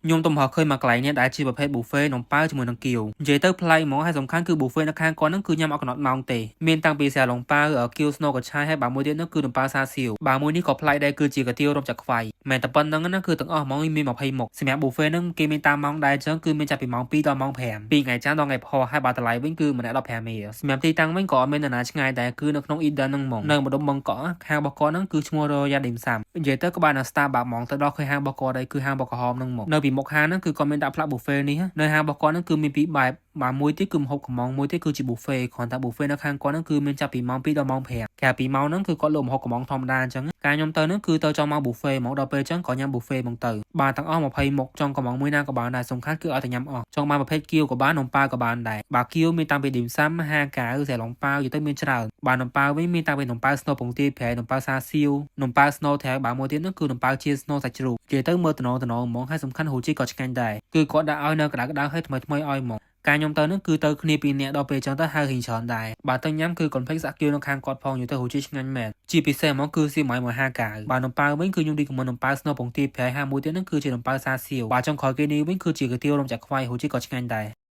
ខ្ញុំទំហឃើញមកកន្លែងនេះដែលជាប្រភេទ buffet នំប៉ាវជាមួយនឹងគៀវនិយាយទៅប្លែកហ្មងហើយសំខាន់គឺ buffet នៅខាងគាត់ហ្នឹងគឺញ៉ាំអត់កំណត់ម៉ោងទេមានតាំងពីសាឡុងប៉ាវគៀវស្នូកញ្ឆាយហើយបាទមួយទៀតនោះគឺនំប៉ាវសាសៀវបាទមួយនេះក៏ប្លែកដែរគឺជាកាទៀវរំចាក់ខ្វៃមិនតែប៉ុណ្្នឹងណាគឺទាំងអស់ហ្មងមាន20មុខសម្រាប់ buffet ហ្នឹងគេមានតាមម៉ោងដែរអញ្ចឹងគឺមានចាប់ពីម៉ោង2ដល់ម៉ោង5ពីថ្ងៃច័ន្ទដល់ថ្ងៃព្រហហើយបាទតម្លៃវិញគឺម្នាក់15រៀលសម្រាប់ទីតាំងវិញក៏អត់មាននរណាឆ្ងាយដែរគឺនៅក្នុង Eden ហ្នឹងហ្មងនៅម្ដុំបឹងកក់ខាងរបស់គាត់ហ្នឹងគឺឈ្មោះ Royal Dim Sum និយាយទៅក៏បាននៅ Starbucks ហ្មងទៅដល់ឃើញហាងរបស់គាត់ដែរគឺហាងបកក្រហមហ្នឹងហ្មងនៅពីមុខហាងហ្នឹងគឺគាត់មានដាក់ផ្លាក buffet នេះនៅហាងរបស់គាត់ហ្នឹងគឺមានពីរបែបបាទមួយទៀតគឺម្ហូបកំងមួយទៀតគឺជា buffet គ្រាន់តែ buffet នៅខាងគាត់ហ្នឹងគឺមានចាប់ពីម៉ោង2ដល់ម៉ោង5ក្រៅពីម៉ោងហ្នឹងគឺគាត់លក់ម្ហូបកំងធម្មតាអញ្ចឹងការខ្ញុំទៅហ្នឹងគឺទៅចង់មក buffet ហ្មងដល់ពេលអញ្ចឹងក៏ញ៉ាំ buffet ហ្មងទៅបាទទាំងអស់20មុខចង់កំងមួយណាក៏បានដែរសំខាន់គឺឲ្យតែញ៉ាំអស់ចង់បានប្រភេទគៀវក៏បាននំប៉ាវក៏បានដែរបាទគៀវមានតាំងពី dim sum ហាកាវសាឡុងប៉ាវយទៅមានច្រើនបាទនំប៉ាវវិញមានតាំងពីនំប៉ាវស្នូពងទាប្រៃនំប៉ាវសាសៀវនំប៉ាវស្នូត្រៅបាទមួយទៀតនោះគឺនំប៉ាវជាស្នូសាច់ជ្រូកនិយាយទៅមើលតំណតំណហ្មងហើយសំខាន់រសជាតិក៏ឆ្ងាញ់ដែរគឺគាត់ដាក់ឲ្យនៅក្តៅក្តៅហើយថ្មីថ្មីឲ្យហ្មងការខ្ញុំទៅនឹងគឺទៅគ្នាពីរនាក់ដល់ពេលចឹងទៅហៅហ៊ីងច្រើនដែរបាទទៅញ៉ាំគឺកុំភ្លេចសាក់គៀវនៅខាងគាត់ផងយល់ទៅរសជាតិឆ្ងាញ់មែនជាពិសេសហ្មងគឺសៀមៃមួយហាកាវបាទនំប៉ាវវិញគឺខ្ញុំ recommend នំប៉ាវស្នូពងទាប្រៃហាមួយទៀតនឹងគឺជានំប៉ាវសាសៀវបាទចុងក្រោយគេនេះវិញគឺជាកាទៀវរំចាក់ខ្វៃរសជាតិក៏ឆ្ងាញ់ដែរ។